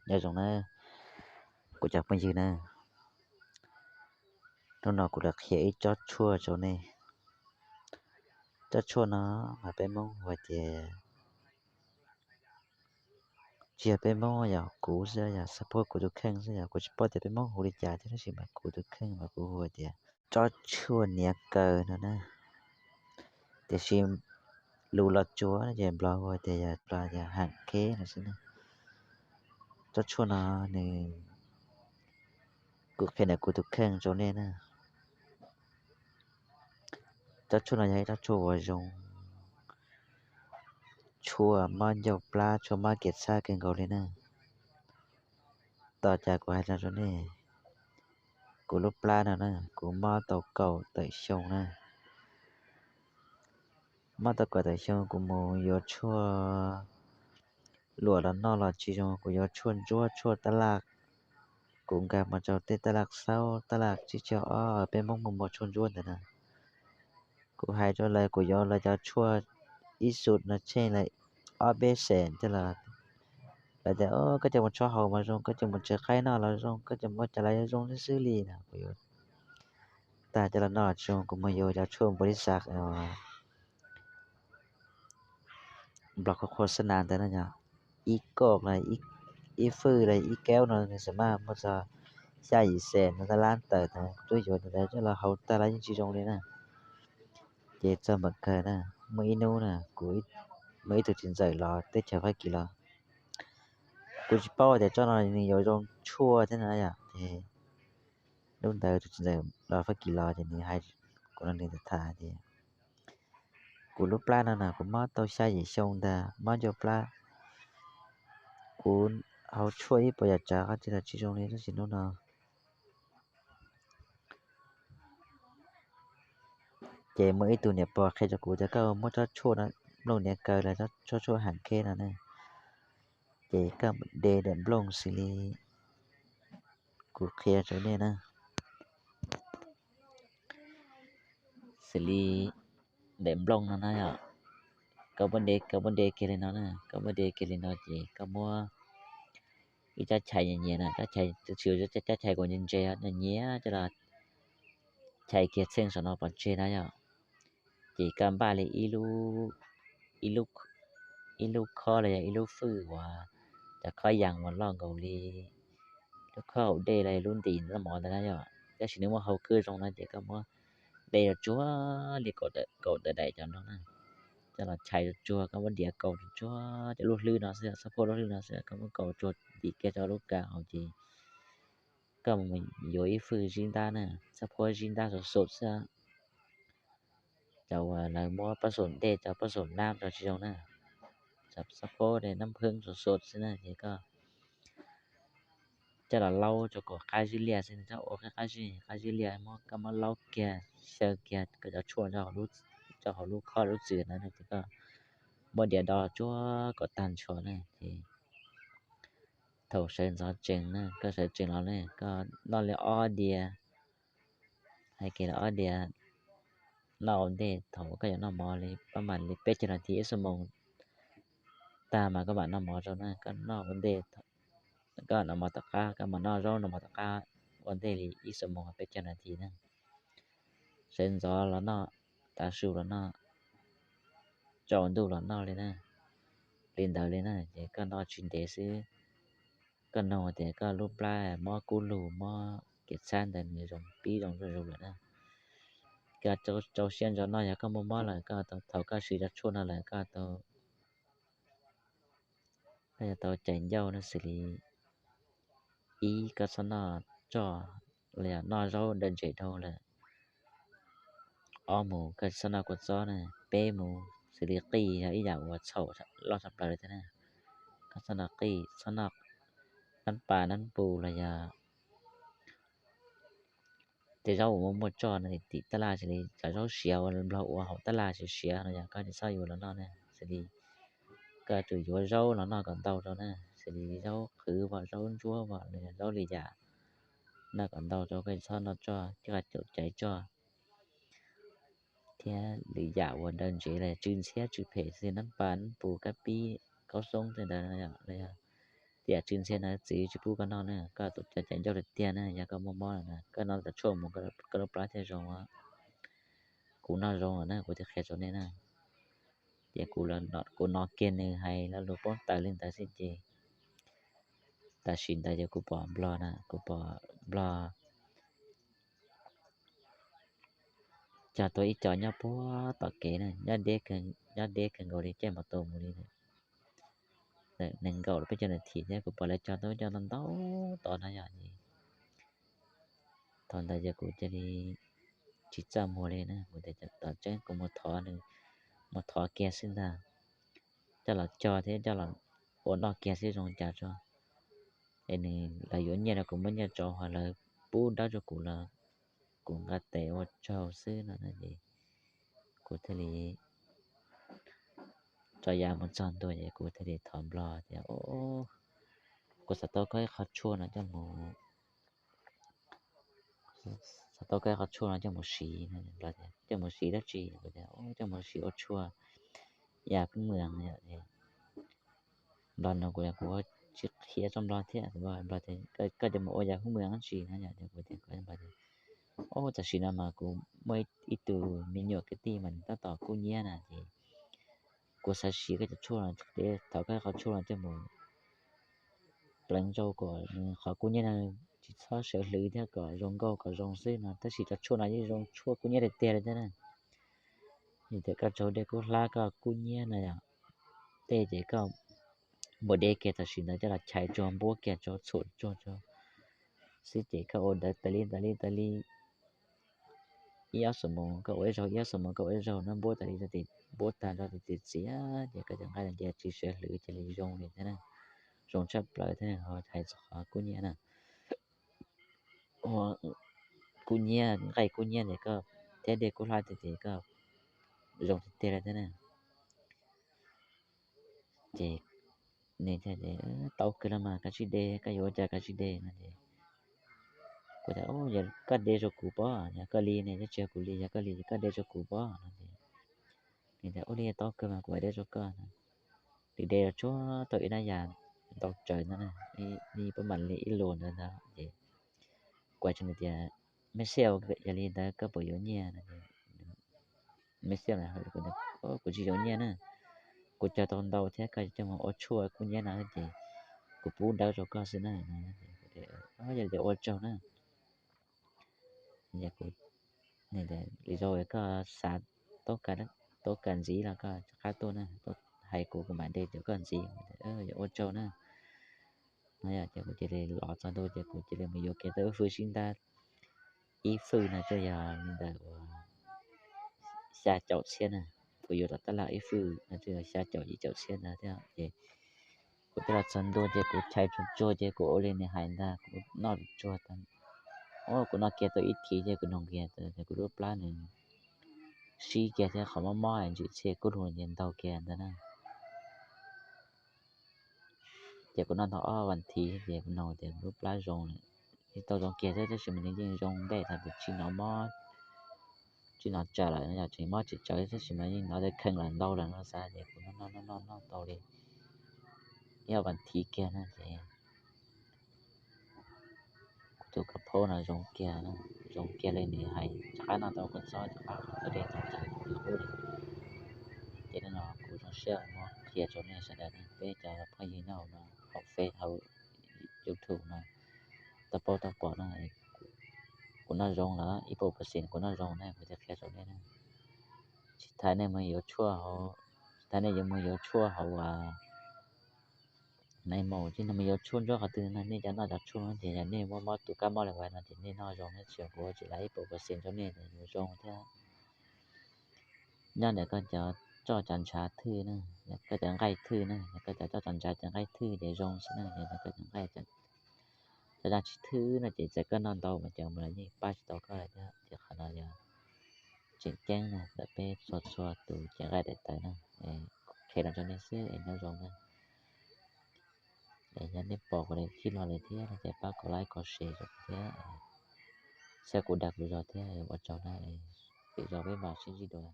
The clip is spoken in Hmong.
Nyob zoo na, kuv cov phooj ywg na, hnub no kuv los qhia ib tsob tshuaj rau nej. Tsob tshuaj no mas peb Hmoob hu tias, tsis yog peb Hmoob, yog kuv xwb, yog xab phob kuv tus kheej xwb, yog kuv tsis paub tias peb Hmoob hu li cas thiab, tab sis mas kuv tus kheej mas kuv hu tias tsob tshuaj niam kaw no na. Tiam sis lus Los Tsuas ces Nplog hu tias yog Nplog yog hang kheb no xwb na. Tsob tshuaj no nws, kuv qhia ntawm kuv tus kheej rau nej na. Tsob tshuaj no yog ib tsob tshuaj uas zoo, tshuaj mob ncauj plab, tshuaj mob kiav txhab kawg nkaus li na. Tos cas kuv hais no rau nej, kuv lub plab no na, kuv mob tau kaum tawm xyoo na. Mob tau kaum tawm xyoo kuv mus yuav tshuaj luam los noj los tsis zoo, kuv yuav tshuaj ntsuab tshuaj tab laj, kuv nkag mus rau tej tab laj xaub tab laj tsib caug ob, peb Hmoob muaj muag tshuaj ntsuab ntawd na. Kuv hais rau lawv kuv yuav lawv cov tshuaj ib xus no tsheej lawm ob peb xees thiab los, lawv tias koj coj mus tshuaj haus mas zoo, koj coj mus tsaws qaib noj los zoo, koj coj mus ua cas los zoo xwb xwb li no. Kuv yuav tag coj los noj los tsis zoo, kuv mus yuav cov tshuaj npaum li xav Nplog qhuav qhuav xab nas ntawd no yog ib koj los ib fwj los ib kaub no nws xam maj muaj txog xya yim xees no tab lab tawm ntawd, kuv twb yuav ntawd coj los haus tag los yeej tsis zoo li na. Ces txog npaum kawg na, muaj ib hnub na, kuv muaj ib tug txiv ntxawm los teb chaws Fab Kis los, kuv tsis paub tias tsob no nws yuav zoo tshuaj thiab na yom, ces hnub ntawd tus txiv ntxawm los Fab Kis los ces nws hais, kuv nrog nws tham tias kuv lub plab no na kuv mob tau xya yim xyoo ntag, mob ncauj plab, kuv haus tshuaj ib puas yam tsav qab tsis los tsis zoo li, tab sis hnub no ces muaj ib tug niam pog qhia rau kuv tias koj muab tsob tshuaj no, nplooj niam kaw los tsob tshuaj hang kheb no na, ces koj de daim nplooj xws li kuv qhia rau nej na, xws li daim nplooj no na yom, koj muab de, koj muab de kiag li no na, koj muab de kiag li no ces koj muab ib rab chais nyias nyias na, rab chais tsis, rab chais kuv ntse ntse, nyias coj los chais kiag txheej saum no pov tseg na yom. Ces koj npaj li ib lub, ib lub, ib lub khob los yog ib lub fwj uas cov khob yas uas loj nkaus li lub khob haus dej los lub ntim noj mov ntawd na yom, tab sis nws muaj hau kawg zoo no ces koj muab de tsuag tsuag li kaum tawm daim cov no na, coj los chais tsuag tsuag, koj muab diav kaus tsuag tsuag cov lub hlwb no xwb, xab phuab lub hlwb no xwb, koj muab kaus tsuag ntim kiag rau lub kav hauv ces koj mus yuav ib fwj zib ntab na, xab phuab zib ntab xum xum xwb, cov uas lawv muab pab xum dej, cov pab xum nab rau tsis zoo na, xab phuab nab pheeb xum xum xwb na, ces koj coj los laub rau kom qab zib liaj xwb, coj ua qab zib, qab zib liaj muab, koj muab laub kiag, xyaw kiag koj cov tshuaj rau hauv lub khob lub txwm na, ces koj muab diav do tsuag kom tag nrho na, ces thaum sawv ntxov tsees na, koj sawv tsees los ne, koj noj li ob diav, hais kiag li ob diav, noj ua ntej thaum koj yuav noj mov li pab mam li peb caug nas this ib xuab moos tag mas koj mam noj mov rau na, koj noj ua ntej, koj noj mov tom qab, koj mam noj zaub noj mov tom qab ua ntej li ib xuab moos peb caug nas this na. Sawv ntxov los noj, tav su los noj, tsaus ntuj los noj li na, li ntawd li na, ces koj noj tsis ntev xwb. Koj nug tias koj lub plab mob kub lug mob kiav txhab ntawd nws zoo pib zoo zuj zus lawm na. Koj rau siab ntso noj, yog koj muaj mob lawm, koj thaum koj siv cov tshuaj no lawm koj tau, koj yuav tau cais ncauj no xws li ib, koj txhob noj tsoj los yog noj zaub daw ntses dhau lawm. Ob mus koj txhob noj kua txob na. Peb mus xws li qij yog ib yam uas txhaum loj tshaj plaws li thiab na. Koj txhob noj qij, txhob noj nab pas nab pus los yog tej zaub uas muaj muaj tsoj no tim tab laj, xws li cov zaub siav uas Nplog ua hauv tab laj siav siav no yog koj tsis txhob yuav los noj na. Xws li koj tsum yuav zaub los noj kom ntau rau na, xws li zaub qhwv, zaub ntsuab, zaub li yam, noj kom ntau rau, koj txhob noj tsoj, koj tsum caiv tsoj thiab lwm yam uas daw ntsev los tsw ntxhiab tsw phem xws li nab pas nab pus kab pib kaub xoob tej ntawd los yog tiam tsw ntxhiab no txiv tsis pub koj noj na, koj tus cov cai ncauj tiag tiag na, yog koj muaj mob na, koj noj cov tshuaj mus koj lub plab thiaj zoo. Kuv noj zoo lawm na, kuv thiaj qhia rau nej na. Ces kuv, kuv hnov kiag nws hais lo lus poob taws li ntawd xwb ces tam sim ntawd ces kuv pom nplog na, kuv pom nplog cog tuaj ib co nyob puag tom kev na, nyob deb, nyob deb kawg nkaus li, caij mos tus mus li nees nkaum los peb caug nas this thiab, kuv pom lawv cog tuaj ib co ntau ntau tod na yom. Thaum ntawd ces kuv cia li tsis txaj muag li na, kuv tias tom tseeb kuv mus thov nws, mus thov kiag xwb ntag, coj los cog thiab coj los ua noj kiag xwb zoo cas tso. Es nws, lawv yuav nyiaj rau kuv muab nyiaj tso, ho lawv pub dawb rau kuv los kuv nqa tes ua tsaug xwb no na. Ces kuv thiaj li tso yam mus txog ntua ces kuv thiaj li thov nplog tias, kuv xav tau koj ib qho tshuaj no coj mus, xav tau koj ib qho tshuaj no coj mus siv no. Nplog tias, coj mus siv dab tsi? Kuv tias, coj mus siv ua tshuaj ya hwj mws. Nplog nug kuv, kuv tsis qhia txog nplog thiab, nplog tias, koj coj mus ua ya hwj mws dab tsi no? Kuv tias, o, tam sim no mas kuv muaj ib tug me nyuam kwv tij mas nws tab tom kub hnyiab na ces kuv xav siv koj cov tshuaj no, thov koj ib qho tshuaj no coj mus pleev rau kom nws qhov kub hnyiab no tsis txhob sawv hlwv thiab kom zoo nkauj kom zoo xwb no, tab sis cov tshuaj no yeej zoo tshuaj kub hnyiab tiag tiag li thiab na. Yog tias koj tsaug dej kub hlab koj kub hnyiab no yom, tej ces koj muab dej kiag tam sim ntawd coj los chais tsuag npuab kiag tsuag txhuam tsuag tsuag xwb ces koj ua ntawd tas li tas li tas li ib ob xuab moos, koj ua ib zaug ib ob xuab moos, koj ua ib zaug no npuab tas li, npuab tag nrho txiav txiav ces koj cov nqaij no ces tsis sawv hlwv cia li zoo li thiab na, zoo tshaj plaws thiab, hais txog qhov kub hnyiab na, kub hnyiab, nqaij kub hnyiab ces koj thiab dej kub hlab tiag ces koj zoo tiag tiag li thiab na. Ces nws tias, tau kawg los mas, kav tsij de, koj yuav ua cas kav tsij de no ces kuv tias, yog koj de rau kuv pob, yog koj li ne, yog tsis yog kuv li, yog koj li ces koj de rau kuv pob no ces nws tias, ua li tau kawg mas, kuv mam de rau koj no. Nws de tsuag tau ib nab yas ntau tsawv ntawd, ib pob mam li ib lus ntawd ntag ces kuv hais rau nws tias, mej xiaj, yog li ntawd koj puas yuav nyiaj no? Mej xiaj, kuv tsis yuav nyiaj na, kuv cog tau ntau thiab koj coj mus ua tshuaj kub hnyiab no ces kuv pub dawb rau koj xwb na. Yog li ua tsaug na. Li zaum koj xav toob kas ntxiv los koj rov qab tuaj na, hais kuv, kuv mam de rau koj ntxiv. Ua tsaug na. No yog ces kuv cia li los txog ntua ces kuv cia li mus yuav kiag tau ib fwj sib ntab, ib fwj no twb yog li ntawm uas xya caum txhiab na, kuv yuav tom tab laj ib fwj no twb yog xya caum yim caum txhiab ntawd thiab ces kuv twb los txog ntua ces kuv chais tsuag tsuag ces kuv ua li nws hais ntag, kuv noj tsuag tag. Kuv noj kiag tau ib thiv ces kuv noog kiag kuv lub plab nws sib kiag thiab qhov mob mob ntsim txhiaj kub lug ces ntaug kiag ntawd na. Ces kuv noj tau ob vas thiv ces kuv noog tias kuv lub plab zoo lawm, tsis tau zoo kiag thiab tab sis mas nws yeej zoo ntej tag, tsis hnov mob, tsis hnov tsawv lawm no, tseem mob tsis tsawv tab sis mas yeej hnov tias kheej lawm ntau lawm no xav ces kuv noj noj noj noj tau li ib ob vas thiv kiag na ces kuv tus kav phaub no zoo kiag, zoo kiag li nws hais, rov qab noj tau kua txob, rov qab qhov dej tau txaus li qub li. Ces nim no kuv zoo siab muab qhia rau nej sawv daws na, peb cov phooj ywg nyob hauv no, hauv Face hauv YouTube no, tau paub tau pom no, kuv noj zoo lawm, ib puas percent kuv noj zoo na, kuv thiaj qhia rau nej na. Tsis tas nej mus yuav tshuaj hauv, tsis tas nej yuav mus yuav tshuaj hauv Nais Maus, tsis tas mus yuav tshuaj ntsuab qhov twg no, nej cov noj cov tshuaj no ces yog nej muaj mob tus kab mob li kuv no ces nej noj zoo thiab, tsis yog kuv tsis lav ib puas percent rau nej, yuav zoo thiab. Nyob ntawm koj cov tsoj cov ntshav thwj na, koj cov nqaij thwj na, koj cov tsoj cov ntshav cov nqaij thwj ces zoo xwb na, yog koj cov nqaij cov dab tsi thwj no ces txawm koj noj ntau mas cov mus los yeej pab tsis tau koj lawm thiab. Ces qhov no yog tseem ceeb na ntawm peb txhua txhua tus cev nqaij daim tawv na, qhia los rau nej xwb es nyob zoo na. Es yog nej pom kuv li txij no lawm thiab no ces pab kom like kom share rau kuv thiab, saib kuv dag kuv zog thiab, ua tsaug na, es zog peb mam sib ntsib dua.